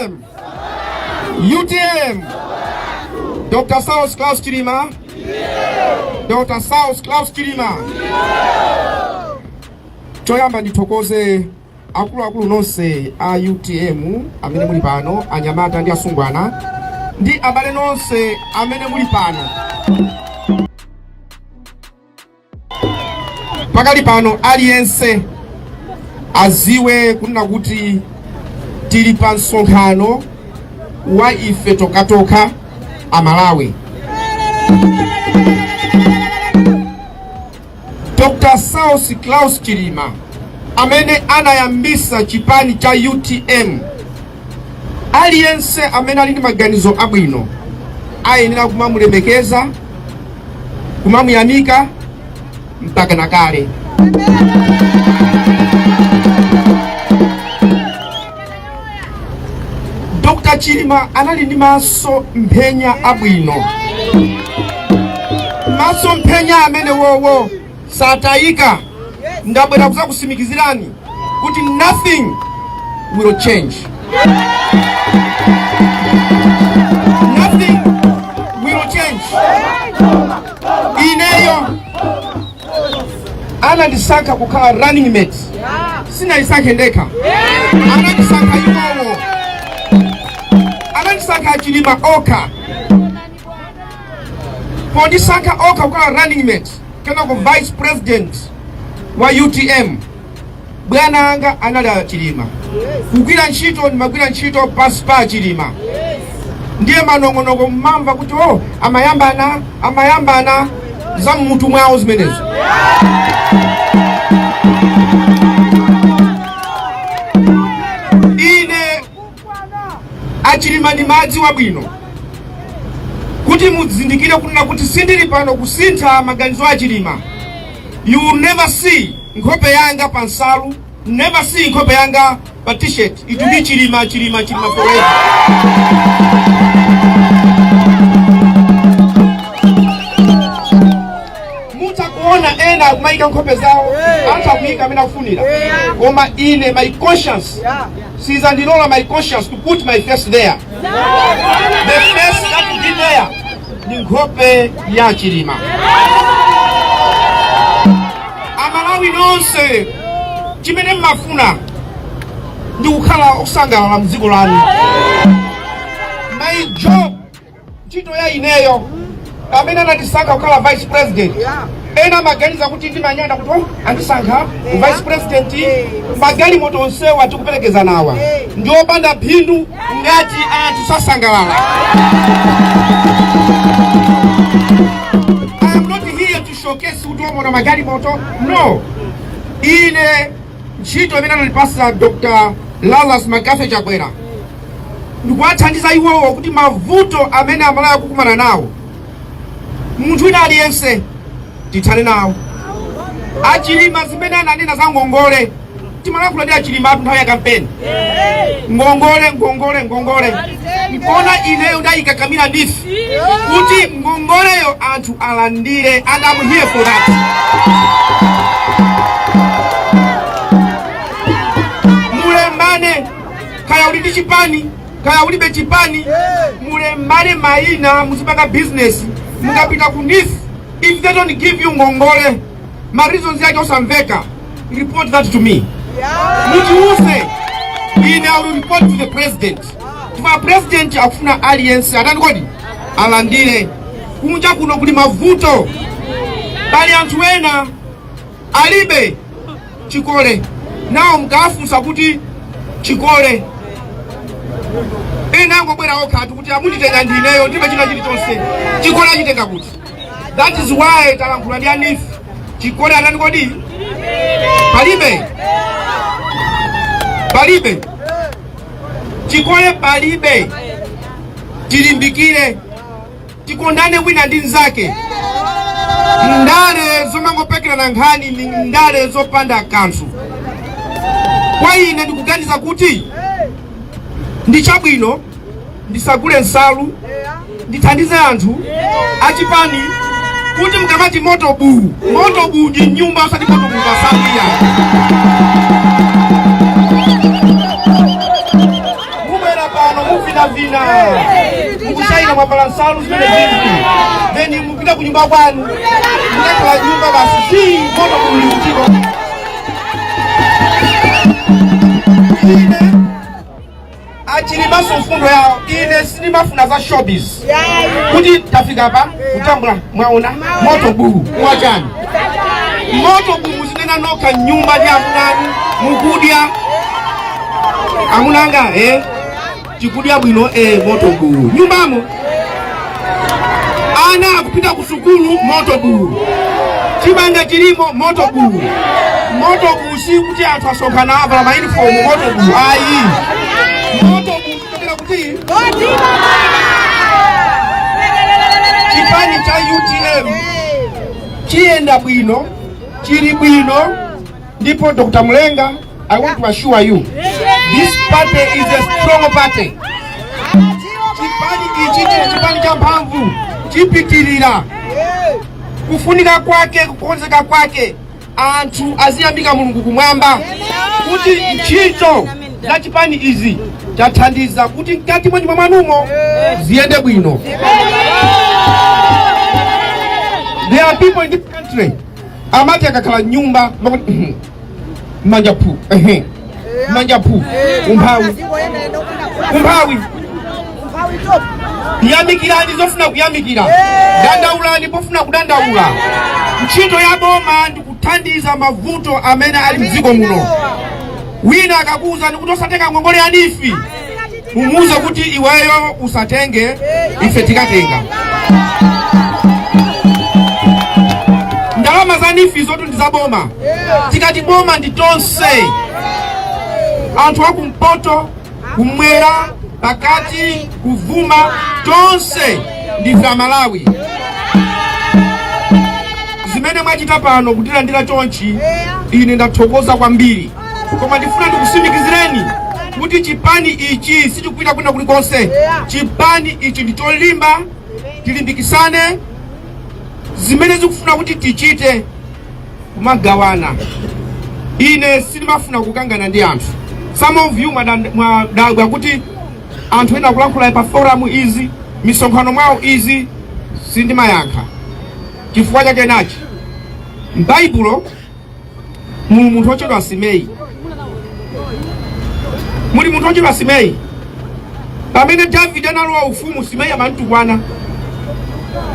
UTM! UTM! Dr. Saulos Klaus Chilima. Dr. Saulos Klaus Chilima. Choyamba ndithokoze akuluakulu nonse a UTM amene muli pano, anyamata ndi asungwana ndi abale nonse amene muli pano. Pakali pano aliyense aziwe kunena kuti tili pa msonkhano wa ife tokhatokha Amalawi. Dr. Saulos Klaus Chilima amene anayambisa chipani cha UTM, aliyense amene ali ndi maganizo abwino ayenera kumamulemekeza, kumamuyamika mpaka na kale. Dr. Chilima anali ndi maso mphenya abwino, maso mphenya amene wowo satayika. Ndabwera kuzakusimikizirani kuti nothing will change, nothing will change. Ineyo anandisankha kukhala running mate, sinayisankhe ndekha, anandisankha iwowo, anandisankha Chilima okha. Pondisankha okha kukhala running mate kenako vice president wa UTM, bwana anga anali a Chilima. Kugwira ntchito ndimagwira ntchito pansi pa Chilima. Ndiye manong'onong'o mmamva kuti oh, amayambana amayambana, za mmutu mwawo zimenezo. Ine Achilima ndi madzi wabwino kuti muzindikire kunena kuti sindili pano kusintha maganizo a Chilima. You will never see nkhope yanga pa nsalu, never see nkhope yanga pa t-shirt. It will be Chilima, Chilima, Chilima forever. Mutha kuona ena akumayika nkhope zawo, anthu akuyika amene akufunira, koma ine my conscience sizandilola, my conscience, to put my face there. The face that will be there ndi nkhope ya Chilima. Amalawi nonse, chimene mmafuna ndi kukhala osangalala mdziko lanu. My job, ntchito ya ineyo amene anandisankha kukhala vice president, ena amaganiza kuti ndimanyada kuti oh, andisankha vice president, magalimoto onsewa tikuperekeza nawa ndi opanda phindu ngati anthu sasangalala. I am not here to showcase kuti omona magalimoto, no. Ine ntchito imene anandipasa Dr. Lazarus McCarthy Chakwera ndikuwathandiza iwowo kuti mavuto amene Amalawi akukumana nawo, munthu wina aliyense, tithane nawo. Achilima zimene ananena za ngongole, timalankhula ndi Achilima atu nthawi ya kampeni, ngongole, ngongole, ngongole, nkona ineyo ndayikakamira NEEF kuti ngongoleyo anthu alandire, and I'm here for that. Mulembane, kaya uli ndi chipani, kaya ulibe chipani, mulembane mayina, muzipanga business. Mukapita ku NEEF, if they don't give you ngongole, ma reasons yake osamveka, report that to me, mutiuze ine, I will report to the president. Chifukwa president akufuna aliyense atani kodi? Alandire. Kunja kuno kuli mavuto, pali anthu ena alibe chikole nawo, mkafunsa kuti chikole, ena angobwera okhatu kuti amunditenga ndineyo, ndibe china chilichonse, chikole achitenga kuti? That is why talankhula ndi a NEEF, chikole atani kodi? Palibe, palibe chikole, palibe. Tilimbikire, tikondane wina ndi nzake. Ndale zomangopekerana nkhani ndi ndale zopanda kanthu. Kwa ine ndikuganiza kuti ndi chabwino ndisagule nsalu, ndithandize anthu achipani kuti mukamati moto buu, moto buu ndi nyumba, osati moto buu pasalu iya. Mubwera pano. Mwavala nsalu zimene zizi, then mupita ku nyumba kwanu, mukakhala nyumba basi. Si moto uli kutiko. Ine achilimaso mfundo yawo, ine sindimafuna za showbiz kuti tafika pa kutambula. Mwaona moto buu mwachani? Moto buu muzinena nokha nyumba ndi amunanu mukudya. Amunanga, tikudya bwino, moto buu nyumbamo. Ana akupita ku sukulu, moto buu. Chimanga chilimo, moto buu. Moto buu si kuti anthu asonkhana, avala mauniform, moto buu, ayi. Moto buu kuchokera kuti chipani cha UTM chiyenda bwino, chili bwino. Ndipo Dr. Mulenga, I want to assure you this party is a strong party. Chipani ichi chili chipani cha mphamvu, chipitirira kufunika kwake, kukonzeka kwake. Anthu aziyamika Mulungu kumwamba kuti ntchito za chipani izi chathandiza kuti mkati mwa nyumba mwanumo ziyende bwino. There are people in this country amati akakhala nyumba makuti manja phu, ehe, manja phu, umphawi, umphawi. Yamikirani zofuna kuyamikira, dandaulani pofuna kudandaula. Ntchito ya boma ndikuthandiza mavuto amene ali mdziko muno. Wina akakuwuzani kuti osatenga ngongole ya NEEF, mumuuze kuti iweyo usatenge, ife tikatenga. Ndalama za NEEF zotu ndi za boma. Tikati boma ndi tonse, anthu akumpoto, kumwera, pakati, kuvuma, tonse ndife Amalawi. Zimene mwachita pano kutilandira chonchi, ine ndathokoza kwambiri, koma ndifuna ndikusimikizireni kuti chipani ichi sichikupita kwina kulikonse. Chipani ichi ndi cholimba. Tilimbikisane zimene zikufuna kuti tichite kumagawana. Ine sindimafuna kukangana ndi anthu. Some of you mwadabwa kuti anthu ena akulankhula pa forum izi, misonkhano mwawo izi, sindimayankha. Chifukwa chake nachi: m'Baibulo muli munthu otchedwa Simei, muli munthu otchedwa Simei. Pamene Davide analowa ufumu, Simei amamtukwana.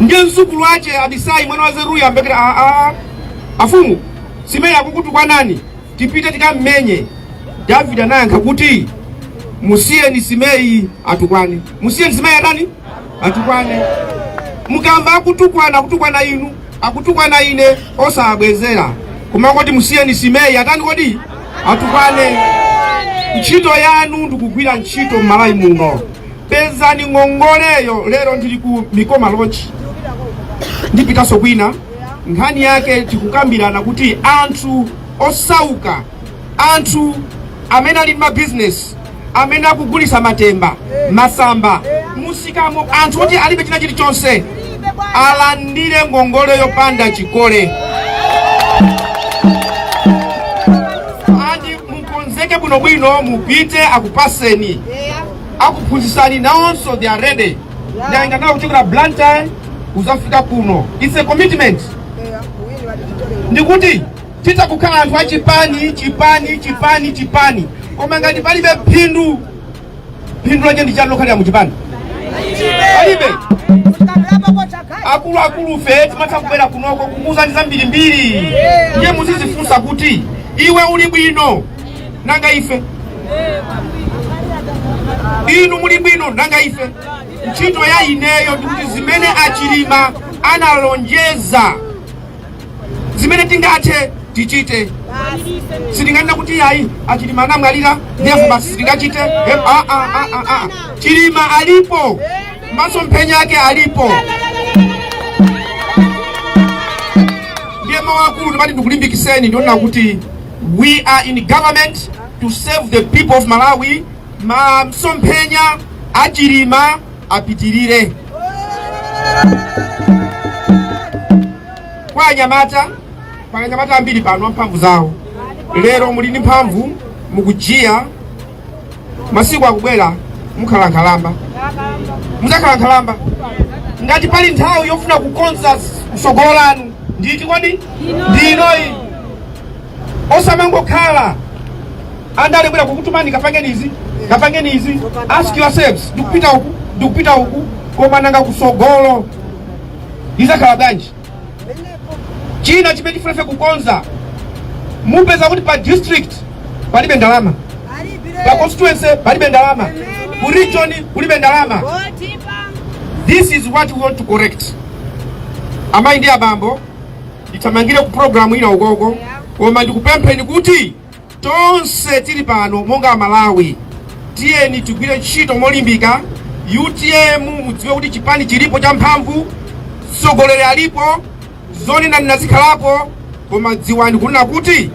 Ndiye mzukulu wache Abisai mwana wa Zeruya ambekera, "Aa, afumu, Simei akukutukwanani, tipite tikammenye." Davide anayankha kuti, "Musiyeni Simei atukwane, musiyeni Simei atani? Atukwane. Mukamba akutukwana, akutukwana inu, akutukwana ine, osabwezera, koma koti musiyeni Simei atani kodi? Atukwane." Ntchito yanu ndikugwira ntchito m'Malawi muno. Pezani ngongoleyo. Lero ndili ku Mikoma Lodge, ndipitanso kwina. Nkhani yake tikukambirana kuti anthu osauka, anthu amene ali mabizinesi, amene akugulisa matemba, masamba musikamo, anthu oti alibe china chilichonse, alandire ngongole yopanda chikole. Andi mukonzeke bwinobwino, mupite akupaseni, akuphunzitsani nawonso. They are ready. Ndayenda nawo kuchokera Blantyre kuzafika kuno. It's a commitment. Ndikuti titakukhala anthu achipani, chipani, chipani, chipani, koma ngati palibe phindu, phindu lake ndi chani lokhalira muchipani? Palibe. Akuluakulu fe timatha kubwera kunoko kukuuzani zambirimbiri, ndiye muzizifunsa kuti iwe uli bwino, nanga ife? Inu muli bwino, nanga ife? Ntchito ya ineyo ndikuti zimene Achilima analonjeza, zimene tingathe tichite. Sitinganena kuti ayi, Achilima anamwalira, therefore basi sitingachite. Ah, ah, ah, ah, ah. Chilima alipo, masomphenya ake alipo. Ndiye mawu akulu ndimati ndikulimbikiseni, ndiona kuti we are in government to save the people of Malawi. Masomphenya Achilima apitirire. Kwa anyamata, kwa anyamata ambiri pano amphamvu zawo, lero muli ndi mphamvu, mukujiya, masiku akubwera mukhala nkhalamba. Muzakhala nkhalamba. Ngati pali nthawi yofuna kukonza tsogolo lanu, nditi kodi ndi inoyi. Osamangokhala andale bwera kukutumani, "Kapangeni izi, kapangeni izi." Ask yourselves, "Ndikupita uku, ndikupita uku, koma nanga kusogolo izakhala bwanji?" China chimene tifunefe kukonza, mupeza kuti pa district palibe ndalama, pa constituency palibe ndalama, ku region kulibe ndalama. This is what we want to correct. Amayi ndi abambo, ndithamangire ku programu ina ukoko, koma ndikupempheni kuti tonse tili pano monga Amalawi, tiyeni tigwire ntchito molimbika. UTM, mudziwe kuti chipani chilipo cha mphamvu, mtsogoleri alipo, zonena zikhalapo, koma dziwani kunena kuti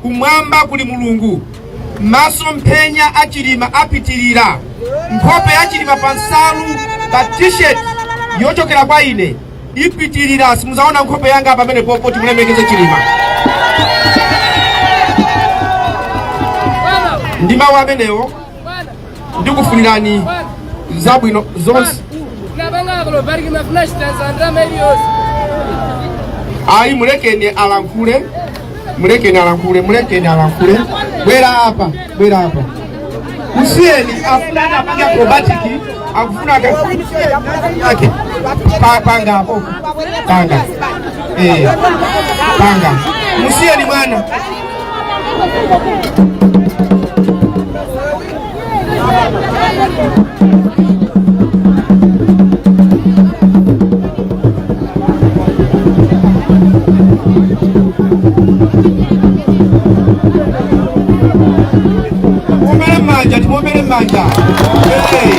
kumwamba kuli Mulungu. Masomphenya a Chilima apitirira. Nkhope ya Chilima pa nsalu, pa T-shirt yochokera kwa ine ipitirira. Simuzaona nkhope yanga pamene popo. Timulemekeze Chilima. Ndi mawu amenewo, ndikufunirani zabwino zonse. Napanga kulobariki mafuna chitanzandira iliyonse. Ayi, mulekeni alankhule, mulekeni alankhule, mulekeni alankhule. Bwera apa, bwera apa. Kusiyeni, afuna apange acrobatic, akufuna ake. Panga apo, panga, panga. Musiyeni mwana. Muombere manja, timuombere manja. Hey.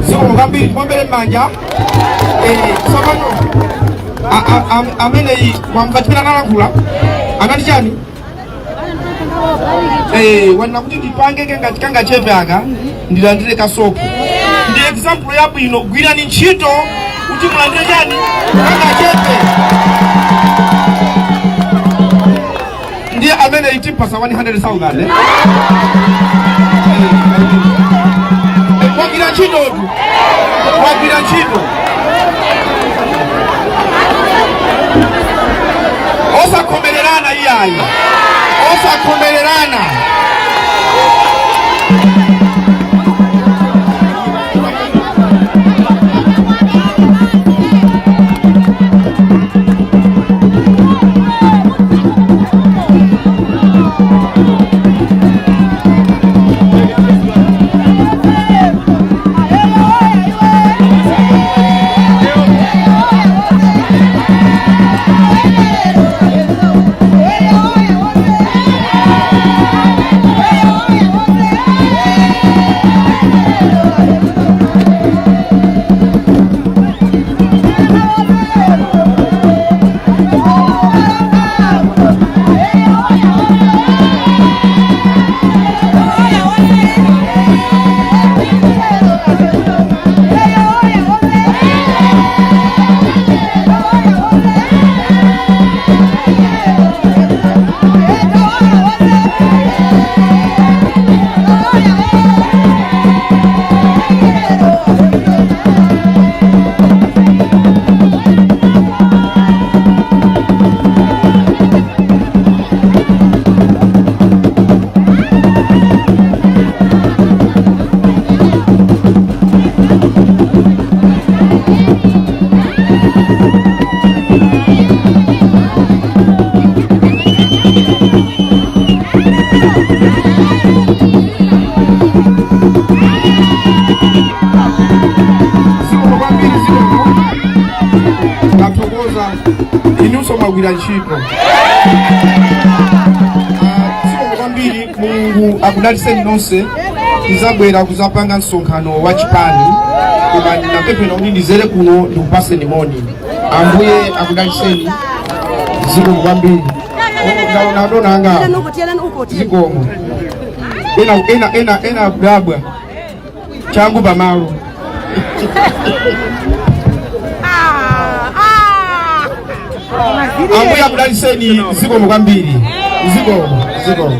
Zikomo kwambiri, timuombere manja. Tsopano ameneyi wamva chimene analankhula, anati chani? Wanena kuti ndipange kengati kangachepe aka ndilandire kasopo. Ndi example yabwino. Gwirani ntchito kuti mulandire chani? Kangachepe. Ndiye amene itimpasa 100,000, eh? Wagwira ntchito tu, wagwira ntchito. Osakhomererana iyayi, osakhomererana. Zikomo kwambiri, zikomo, tathokoza. Inunso mwagwira ntchito. Ah, zikomo kwambiri. Mulungu akudalitseni nonse. Tizabwera kuzapanga msonkhano wa chipani, koma ndinapemphera kuti ndizere kuno ndikupaseni moni. Ambuye akudalitseni. Zikomo kwambiri. Ndaona adona anga. Zikomo. Ena ena ena ena akudabwa changu pamalo. Ambuye akudalitseni, zikomo kwambiri, zikomo, zikomo.